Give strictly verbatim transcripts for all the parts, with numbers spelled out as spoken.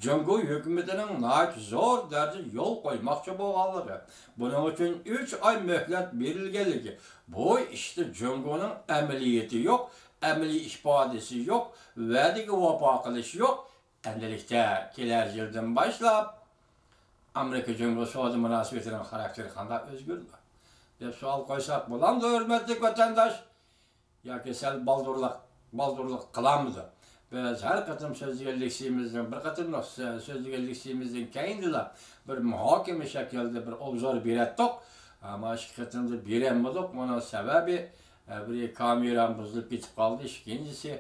جۇڭگو ھۆكۈمىتىنىڭ ناھايىتى زور دەرىجىدە يول قويماقچى بولغانلىقى، بۇنىڭ ئۈچۈن ئۈچ ئاي مۆھلەت بېرىلگەنلىكى، بۇ ئىشتا جۇڭگونىڭ ئەمەلىيىتى يوق، ئەمەلىي ئىپادىسى يوق، ۋەدىگە ۋاپا قىلىشى يوق. ئەمدىلىكتە كېلەر يىلدىن باشلاپ ئامېرىكا جۇڭگو سودا مۇناسىۋىتىنىڭ خاراكتېرى قانداق ئۆزگىرىدۇ؟ دەپ سوئال قويساق بولامدۇ، ھۆرمەتلىك ۋەتەنداش؟ ياكى سەل بالدۇرلۇق، بالدۇرلۇق قىلامدۇ؟ بىز ھەر قېتىم سۆزلىگەن لېكسىيىمىزدىن، بىر قېتىملىق سۆ-، سۆزلىگەن لېكسىيىمىزدىن كېيىندىلا بىر مۇھاكىمە شەكلىدە بىر ئوبزور بېرەتتۇق. ئەمما ئىككى قېتىمدا بېرەلمىدۇق. بۇنىڭ سەۋەبى، ئە، بىرى كامېرام بۇزۇلۇپ كېتىپ قالدى. ئىككىنچىسى،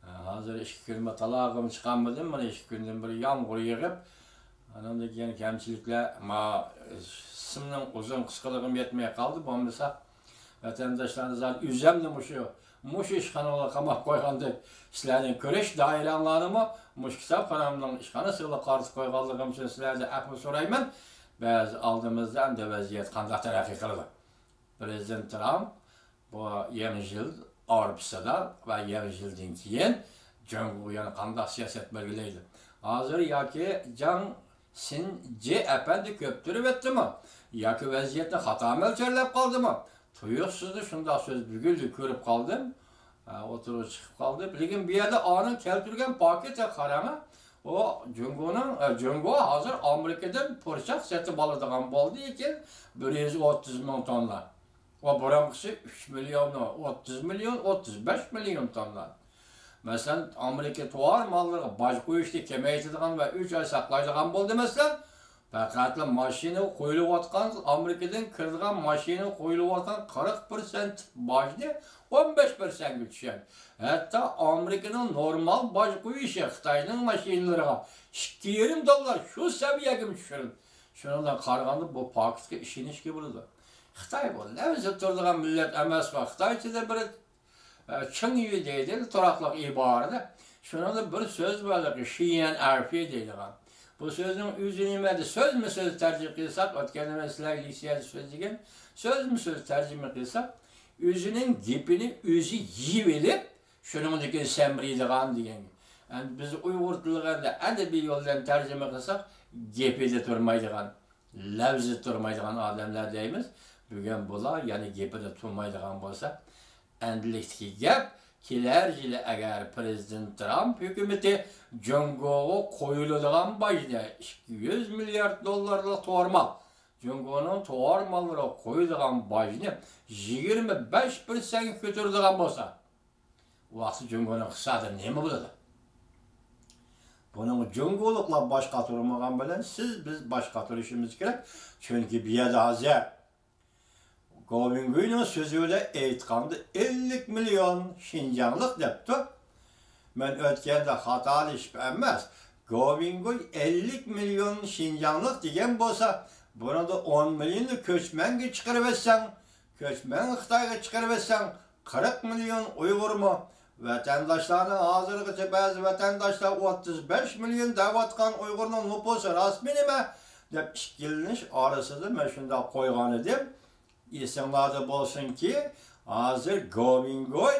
ئە، ھازىر ئىككى كۈن تالاغىمۇ چىقالمىدىم. مانا ئىككى كۈندىن بىر يامغۇر يېغىپ، ئانىڭدىن كېيىن كەمچىلىكلەر، ما، ئىسىمنىڭ ئۇزۇن قىسقىلىقىم يەتمەي قالدى. بولمىسا، ۋەتەنداشلارنى زادى ئۆزۈمنى مۇشۇ، مۇشۇ ئىشخانىغا قاماپ قويغاندەك، سىلەرنىڭ كۆرۈش دائىرەڭلارنىمۇ مۇشۇ كىتابخانامنىڭ ئىشخانىسىغا قارىتىپ قويغانلىقىم ئۈچۈن سىلەردىن ئەپۇ سورايمەن. بەس، ئالدىمىزدا ئەمدى ۋەزىيەت قانداق تەرەققىي قىلىدۇ؟ پىرېزىدېنت ترامپ بۇ يېڭى يىل ئارپىسىدا ۋە يېڭى يىلدىن كېيىن جۇڭگوغا يەنە قانداق سىياسەت بەلگىلەيدۇ؟ ھازىر ياكى جاڭ سىنجى ئەپەندى كۆپ تۇرۇۋەتتىمۇ؟ ياكى ۋەزىيەتنى خاتا مۆلچەرلەپ قالدىمۇ؟ تۇيۇقسىزلا شۇنداق سۆز بۈگۈنلا كۆرۈپ قالدىم. ئە، ئوتتۇرىغا چىقىپ قالدى. لېكىن بۇ يەردە ئانىڭ كەلتۈرگەن پاكىتىگە قاراڭا، ئۇ جۇڭگونىڭ، ئە، جۇڭگو ھازىر ئامېرىكىدىن پۇرچاق سېتىپ ئالىدىغان بولدى ئىكەن، بىر يۈز ئوتتۇز مىڭ توننا. ئۇ بۇرۇنقىسى ئۈچ مىليون، ئوتتۇز مىليون، ئوتتۇز بەش مىليون توننا. مەسىلەن، ئامېرىكا تاۋار ماللىرىغا باج قويۇشنى كېمەيتىدىغان ۋە ئۈچ ئاي ساقلايدىغان بولدى، مەسىلەن. پەقەتلا ماشىنىغا قويۇلۇۋاتقان، ئامېرىكىدىن كىرىدىغان ماشىنىغا قويۇلۇۋاتقان قىرىق پىرسەنت باجنى ئون بەش پىرسەنتكە چۈشۈرۈپ، ھەتتا ئامېرىكىنىڭ نورمال باج قويۇشى خىتاينىڭ ماشىنىلىرىغا ئىككى يېرىم دوللار شۇ سەۋىيەگىمۇ چۈشۈرۈپ، شۇنىڭدىن قارىغاندا بۇ پاكىتقا ئىشىنىشكە بولىدۇ. خىتاي بۇ لەۋزىدە تۇرىدىغان مىللەت ئەمەسقۇ. خىتايچىدا بىر، ئە، چىڭيۈ دەيدۇ، تۇراقلىق ئىبارىدە. شۇنىڭدا بىر سۆز بار، شىيەن ئەرپى دەيدىغان. بۇ سۆزنىڭ ئۆزى نېمە دە سۆزمۇ سۆز تەرجىمە قىلساق، ئۆتكەندە مەن سىلەرگە لېكسىيەدە سۆزلىگەن، سۆزمۇ سۆز تەرجىمە قىلساق، ئۆزىنىڭ گېپىنى ئۆزى يېيىۋېلىپ، شۇنىڭدىن كېيىن سەمرىيدىغان دېگەن. ئەمدى بىز ئۇيغۇر تىلىغا ئەمدى ئەدەبىي يول بىلەن تەرجىمە قىلساق، گېپىدە تۇرمايدىغان، لەۋزىدە تۇرمايدىغان ئادەملەر دەيمىز. بۈگۈن بۇلار يەنە گېپىدە تۇرمايدىغان بولسا، ئەمدىلىكتىكى گەپ، كېلەر يىلى ئەگەر پىرېزىدېنت ترامپ ھۆكۈمىتى جۇڭگوغا قويۇلىدىغان باجنى، ئىككى يۈز مىليارد دوللارلىق تاۋار مال، جۇڭگونىڭ تاۋار ماللىرىغا قويىدىغان باجنى يىگىرمە بەش پىرسەنتكە كۆتۈرىدىغان بولسا، ۋاقتى جۇڭگونىڭ ئىقتىسادى نېمە بولىدۇ؟ بۇنىڭغا جۇڭگولۇقلار باش قاتۇرمىغان بىلەن سىز، بىز باش قاتۇرۇشىمىز كېرەك. چۈنكى بۇ يەردە ھازىر گوۋىنگۇينىڭ سۆزى بىلەن ئېيتقاندا، ئەللىك مىليون شىنجاڭلىق دەپتۇ. مەن ئۆتكەندە خاتالىشىپ ئەمەس، گوۋىنگۇي ئەللىك مىليون شىنجاڭلىق دېگەن بولسا، بۇنىڭدا ئون مىليوننى كۆچمەنگە چىقىرىۋەتسەڭ، كۆچمەن خىتايغا چىقىرىۋەتسەڭ، قىرىق مىليون ئۇيغۇرمۇ؟ ۋەتەنداشلارنىڭ ھازىرغىچە بەزى ۋەتەنداشلار ئوتتۇز بەش مىليون دەۋاتقان ئۇيغۇرنىڭ نوپۇسى راستمۇ نېمە؟ دەپ ئىككىلىنىش ئارىسىدا مەن شۇنداق قويغانىدىم. ئېسىڭلاردا بولسۇنكى، ھازىر گوۋىنگوي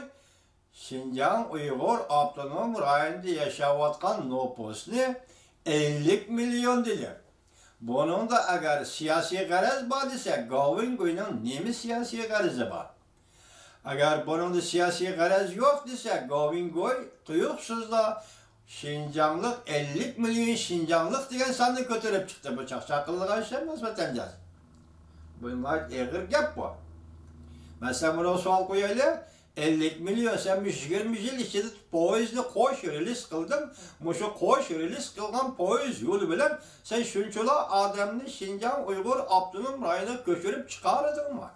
شىنجاڭ ئۇيغۇر ئاپتونوم رايونىدا ياشاۋاتقان نوپۇسنى ئەللىك مىليون دېدى. بۇنىڭدا ئەگەر سىياسىي غەرەز بار دېسە، گوۋىنگوينىڭ نېمە سىياسىي غەرىزى بار؟ ئەگەر بۇنىڭدا سىياسىي غەرەز يوق دېسە، گوۋىنگوي تۇيۇقسىزلا شىنجاڭلىق، ئەللىك مىليون شىنجاڭلىق دېگەن ساننى كۆتۈرۈپ چىقتى. بۇ چاقچاق قىلىدىغان ئىش ئەمەس، ۋەتەنداش. بۇ ناھايىتى ئېغىر گەپ بۇ. مەسىلەن، بۇنىڭغا سوئال قويايلى. ئەللىك مىليون، سەن مۇشۇ يىگىرمە يىل ئىچىدە پويىزنى قوش رېلىس قىلدىڭ. مۇشۇ قوش رېلىس قىلغان پويىز يولى بىلەن سەن شۇنچىلا ئادەمنى شىنجاڭ ئۇيغۇر ئاپتونوم رايونىغا كۆچۈرۈپ چىقارىدىڭمۇ؟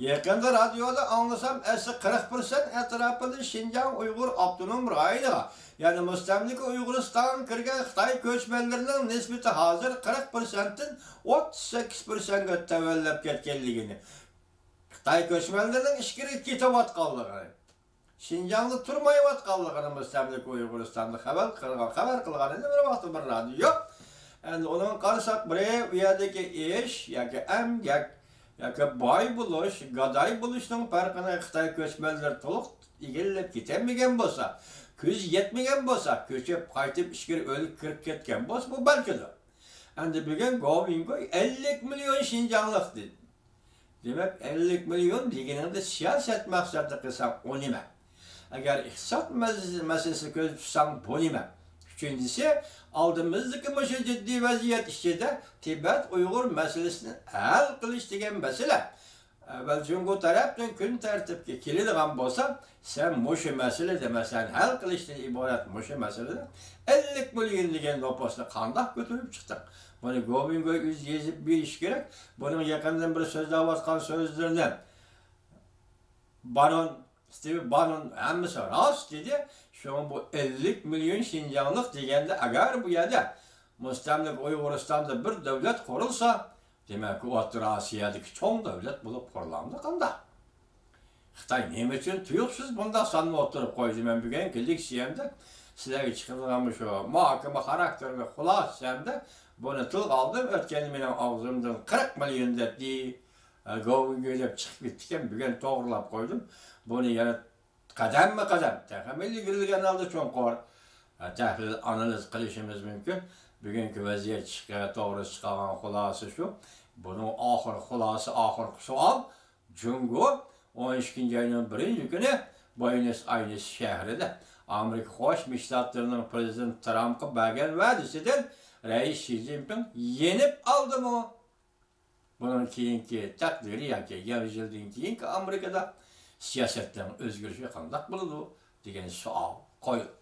يېقىندا رادىيودا ئاڭلىسام، ئەسلى قىرىق پىرسەنت ئەتراپىدا شىنجاڭ ئۇيغۇر ئاپتونوم رايونىغا، يەنى مۇستەملىكە ئۇيغۇرىستانغا كىرگەن خىتاي كۆچمەنلىرىنىڭ نىسبىتى ھازىر قىرىق پىرسەنتتىن ئوتتۇز سەككىز پىرسەنتكە تۆۋەنلەپ كەتكەنلىكىنى، خىتاي كۆچمەنلىرىنىڭ ئىچكىرىگە كېتىۋاتقانلىقىنى، شىنجاڭدا تۇرمايۋاتقانلىقىنى مۇستەملىكە ئۇيغۇرىستاندا خەۋەر قىلغان، خەۋەر قىلغان ئىدى بىر ۋاقىتتا بىر رادىيو. ئەمدى ئۇنىڭغا قارىساق، بىرى بۇ يەردىكى ئىش ياكى ئەمگەك ياكى باي بولۇش، گاداي بولۇشنىڭ پەرقىنى خىتاي كۆچمەنلىرى تولۇق ئىگىلەپ كېتەلمىگەن بولسا، كۆزى يەتمىگەن بولسا، كۆچۈپ قايتىپ ئىچكىرى ئۆلۈپ كىرىپ كەتكەن بولسا، بۇ بەلكىدۇر. ئەمدى بۈگۈن گوۋۇيۈنگوي ئەللىك مىليون شىنجاڭلىق دېدى. دېمەك، ئەللىك مىليون دېگىنىڭدە سىياسەت مەقسەتتە قىلساڭ ئۇ نېمە؟ ئەگەر ئىقتىساد مەز-، مەسىلىسىنى كۆزدە تۇتساڭ بۇ نېمە؟ ئۈچىنچىسى، ئالدىمىزدىكى مۇشۇ جىددىي ۋەزىيەت ئىچىدە تىبەت ئۇيغۇر مەسىلىسىنى ھەل قىلىش دېگەن مەسىلە ئەۋۋەل جۇڭگو تەرەپتىن كۈن تەرتىپكە كېلىدىغان بولسا، سەن مۇشۇ مەسىلىدە، مەسىلەن، ھەل قىلىشتىن ئىبارەت مۇشۇ مەسىلىدە ئەللىك مىليون دېگەن نوپۇسنى قانداق كۆتۈرۈپ چىقتىڭ؟ بۇنى گومىنگوي ئۆزى يېزىپ بېرىشى كېرەك. بۇنىڭ يېقىندىن بېرى سۆزلەۋاتقان سۆزلىرىنى بانون، ستىۋ بانون ھەممىسى راست دېدى. شۇڭا بۇ ئەللىك مىليون شىنجاڭلىق دېگەندە، ئەگەر بۇ يەردە مۇستەملىكە ئۇيغۇرىستاندا بىر دۆلەت قۇرۇلسا، دېمەك، ئوتتۇرا ئاسىيادىكى چوڭ دۆلەت بولۇپ قۇرۇلامدۇ قانداق؟ خىتاي نېمە ئۈچۈن تۇيۇقسىز بۇنداق ساننى ئوتتۇرىغا قويدى؟ مەن بۈگۈنكى لېكسىيەمدە سىلەرگە چىقىرىلغان مۇشۇ مۇھاكىمە خاراكتېرلىك خۇلاسىسەمدە بۇنى تىلغا ئالدىم. ئۆتكەندە مېنىڭ ئاغزىمدىن قىرىق مىليون دەپ، دېي، گوۋۇگۆي دەپ چىقىپ كېتىپتىكەن، بۈگۈن توغرىلاپ قويدۇم. بۇنى يەنە قەدەممۇ قەدەم، تېخىمۇ ئىلگىرىلىگەن ھالدا چوڭقۇر، ئە، تەھلىل، ئانالىز قىلىشىمىز مۇمكىن. بۈگۈنكى ۋەزىيەت چىققا-، توغرىسىدا چىقارغان خۇلاسە شۇ. بۇنىڭ ئاخىرقى خۇلاسە، ئاخىرقى سوئال، جۇڭگو ئون ئىككىنچى ئاينىڭ بىرىنچى كۈنى بۇينوس ئايرېس شەھىرىدە ئامېرىكا قوشما شتاتلىرىنىڭ پرېزىدېنتى ترامپقا بەرگەن ۋەدىسىدىن رەئىس شى جىنپىڭ يېنىپ ئالدىمۇ؟ بۇنىڭ كېيىنكى تەقدىرى ياكى يېڭى يىلدىن كېيىنكى ئامېرىكىدا سىياسەتنىڭ ئۆزگىرىشى قانداق بولىدۇ دېگەن سوئال قويۇلدى.